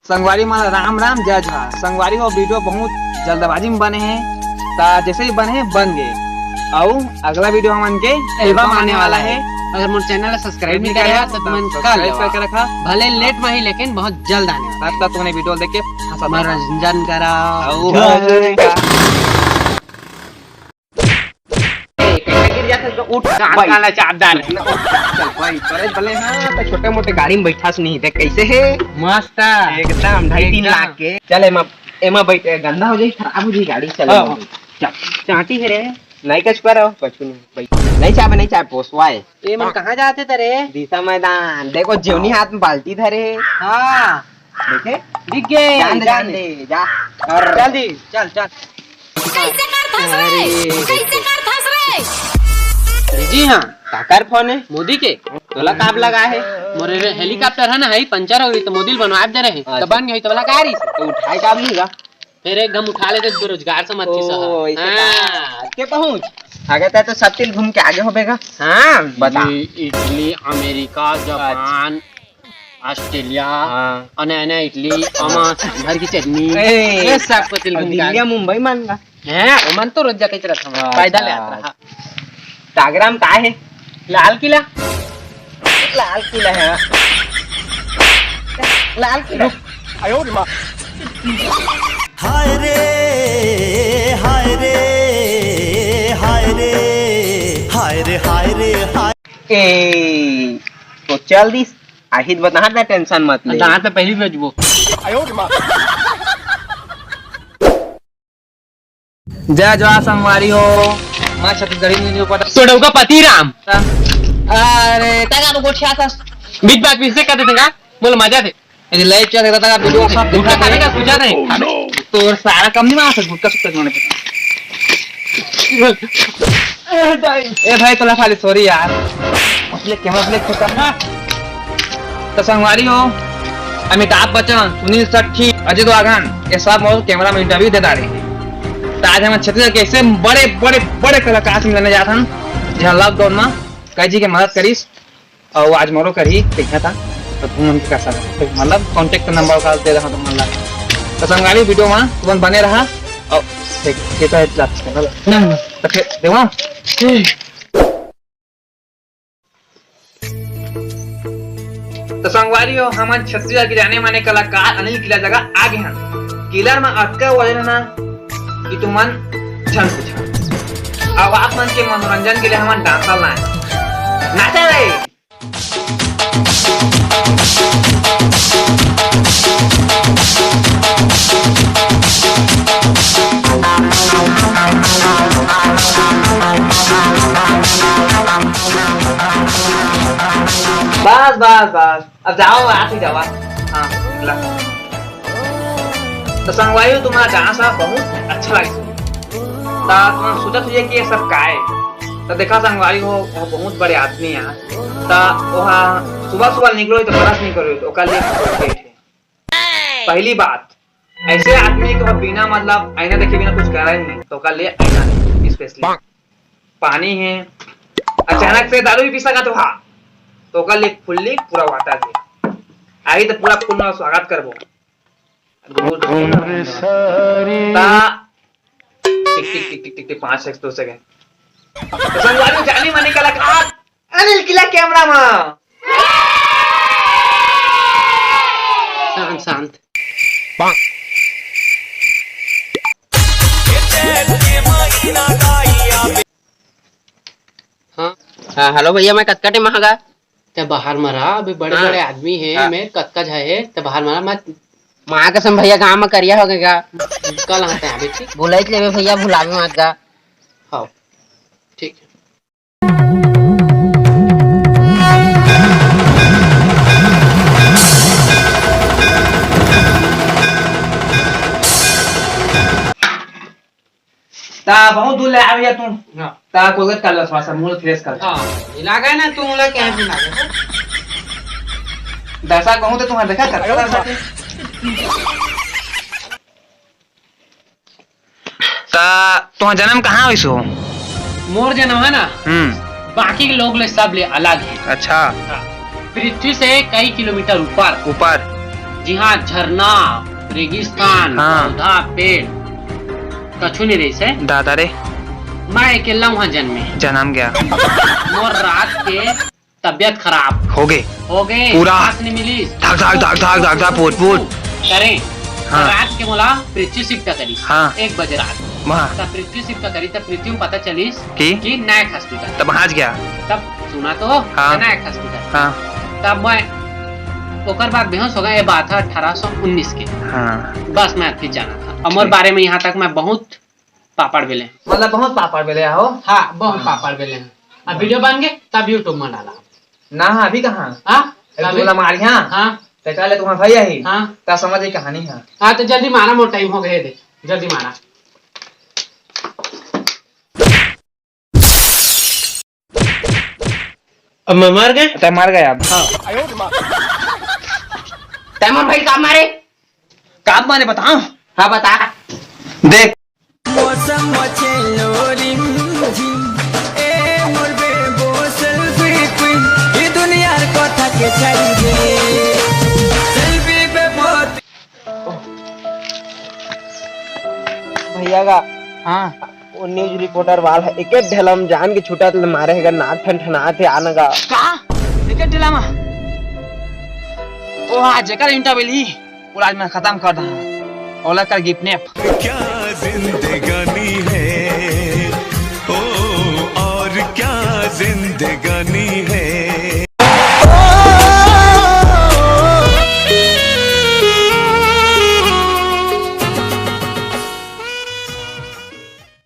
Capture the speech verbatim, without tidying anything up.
संगवारी मन राम राम, जय जोहार। संगवारी हो, video बहुत जल्दबाजी में बने हे, ता जैसे ही बने हे, बन गए। अउ अगला video हमन के album आने वाला हे। अगर मोर channel ला subscribe नहीं करे हो, तो तुमन कर लेवा। करके रखा। भले late में ही, लेकिन बहुत जल्द आने वाला हे। तब तक तुमन video देख के हंसत रहा। मनोरंजन करा। अउ ए, कइसे गिर जाथे तो उठ, कान भाई। कान ला चाप डाल। चल भाई, अरे भले हाँ, तो छोटे मोटे गाड़ी में बैठा से नहीं देख कैसे हे? मस्त। एकदम ढाई तीन एकदम। लाख के। चल एमा, एमा बैठ, ए, गंदा हो जाई, खराब हो जाई गाड़ी, चल हाँ। एमा बैठ। चल। चाटी हे रे। नहीं कच पर हो, कछु नहीं। बैठ। नहीं चाहे, नहीं चाहे, पोसवाए। ए मन कहाँ जाते तेरे? दिशा मैदान। देखो, जेवनी हाथ में बाल्टी धरे हे। हाँ। देखे? दिख गए, जान दे, जान जान दे। दे, जा। और चल दी, चल, चल। कैसे कर फंस रे? अरे। कैसे कर फंस रे? जी हाँ। काकर फोन हे? मोदी के। तोला काब लगा हे? मोरे रे helicopter हे ना, हे पंचर हो गई, तो मोदी ल बनवाए दे रहे। अच्छा। तो बन गई, तो बोला का रही? तो उठाए काब नहीं गा? फिर एकदम उठा लेते, बेरोजगार समझ के ओ, सहा। ऐसे हाँ। का? के पहुँच? आगे तक तो सब चीज घूम के आगे हो बेगा। हाँ। बता। इटली, इटली, अमेरिका, जापान, ऑस्ट्रेलिया, हाँ। अने, अने इटली, आमा, सांभर की चटनी, ए, ये सब को तिल और घूम के दिल्ली, आगे। मुंबई मान गा। हैं, ओमन तो रोज जाके चलत हवन, अच्छा। पैदल यात्रा। टागरा में का हे? लाल किला। लाल किला हे। लाल किला। हाय रे, हाय रे, हाय रे, हाय रे, हाय रे, हाय। ए, तो चल दिस, आहित बता ना, tension मत ले। दांत पे पहली भेजबो। जय जोहार संगवारी हो, मैं छत्तीसगढ़ी न्यूज रिपोर्टर। तो डौका पति राम। अरे, तगा तो गोठिया था। बीच बात पीछे कर देते का? बोल मजा थे। अरे, live चल रहा था, video सब गुटखा दिखा खाने का दे। पूछा नहीं। तो सारा कम नहीं मार सकते, गुटखा सुटखा खाने पे। ए भाई, तोला खाली sorry यार। अपने camera अपने खुद करना। तो संगवारी हो, अमिताभ बच्चन, सुनील शेट्टी, अजय देवगन, ये सब मोर camera में interview दे डारे। तो आज हम छत्तीसगढ़ के ऐसे बड़े, बड़े, बड़े कलाकार से मिलने जात हन, जहाँ lockdown में कई जी के मदद करिस, और आज मोरो करही, देखा था, तो तुम उनके कैसा, तो मतलब contact number का दे रहा तुम मतलब। तो संगवारी video में तुम बने रहा, और देख, ये तो है, ना, ना। तो फिर, देखो। तो संगवारी हो, हमन छत्तीसगढ़ के जाने माने कलाकार अनिल किला जगह आ गए हन। किला में अतका वजन हे ना कि तुमन झन पूछा। अब आप मन के मनोरंजन के लिए हमन dancer लाए। नाचा रे। बस, बस, बस। अब जाओ, आप ही जावा। हाँ, ला। तो संगवारी हो, तुम्हारा dance हा बहुत अच्छा लगिस। ता तुम सोचत होइए कि ये सब का हे? तो देखा संगवारी हो, वो बहुत बड़े आदमी हे। ता वहाँ सुबह सुबह निकलो तो brush नहीं करो, तो ओकर लिए Colgate हे। पहली बात, ऐसे आदमी को बिना मतलब आईना देखे बिना कुछ करा ही नहीं, तो ओकर लिए आईना specially। पानी हे, अचानक से दारू भी पी सकत हो, हाँ, तो ओकर लिए fully पूरा water हे। आई तो पूरा full में स्वागत करबो। ता टिक टिक टिक टिक टिक टिक, पाँच सेकंड, दो सेकंड। तो संगवारी हो, जाने माने कलाकार अनिल किला camera में। शांत, शांत। हाँ। हाँ, hello भैया, मैं कतका time आ गा? ते बाहर में रहा, अभी बड़े हाँ। बड़े आदमी हे, हाँ। मैं कतका झा हे, ते बाहर में रहा, मत। माँ कसम भैया, गाँव में करिया हो गए गा। कल आते हैं अभी, ठीक? भुलाइच लेबे भैया, भुलावे मत गा। हाँ, ठीक है। ता बहुत दूर ले आ भैया तू। हाँ। ता Colgate कर लो, थोड़ा सा मुंह fresh कर। हाँ, इलाका है ना, तू मुला क्या है, तू ना देखो। दशा कहूँ तो तुम्हारा देखा कर। ता तुम्हारा जन्म कहाँ होइस हो? मोर जन्म है ना, हम्म। बाकी के लोग ले सब ले अलग है। अच्छा। हाँ। पृथ्वी से कई किलोमीटर ऊपर। ऊपर। जिहाँ झरना, रेगिस्तान, हाँ। पौधा, पेड़, कछु नहीं रहिस हे। दादा रे। मैं अकेला उहाँ जनमे। जनम गया। मोर रात के तबियत खराब। होगे। होगे। पूरा। सांस नहीं मिलिस। धक, धक, धक, धक, धक, धक, पूत, पूत। करे। हाँ। रात के मोला पृथ्वी शिफ्ट करिस। हाँ। एक बजे रात। वाह। तब पृथ्वी शिफ्ट करिस, तब पृथ्वी में पता चलिस कि? कि नायक हॉस्पिटल। तब हाँच गया। तब सुना तो, हाँ। नायक हॉस्पिटल। हाँ। तब मैं ओकर बाद बेहोश हो गया। ये बात है अठारह सौ उन्नीस के। हाँ। बस मैं अतकी जाना था। और मोर ठीक। बारे में यहाँ तक मैं बहुत पापड़ बेले। मतलब बहुत पापड़ बेले हो? हाँ, बहुत हाँ। पापड़ बेले हैं। अब वीडियो बन गए, तब YouTube में डाला। ना, हाँ, अभी कहाँ? हाँ? अभी अभी? तू बोला मार, हाँ? हाँ। ते कह ले, तुम्हारा भाई आई? हाँ। ता समझ आई कहानी, हाँ। हाँ, तो जल्दी मारा, मोर टाइम हो गए दे। जल्दी मारा। अब मैं मर गए? तै मर गया अब। हाँ। तै मोर भाई का मारे? का मारे बताओ? हाँ, बता। देख। मौसम मचेलो रिमझिम, ए मोर बेबो selfie queen, ई दुनियार कथा के चल दे। Selfie पे बहुत भैया का हाँ। वो न्यूज रिपोर्टर वाला है, एके ढेला म जान के छूटा त मारे हे गा, नाक ठनठनात हे आना गा। का? एके ढेला म? ओ हाँ, जेकर इंटरव्यू ली, वो आज मैं खत्म कर दहा। ओला कर गिपनेप। क्या जिंदगानी है, ओ, और क्या जिंदगानी है।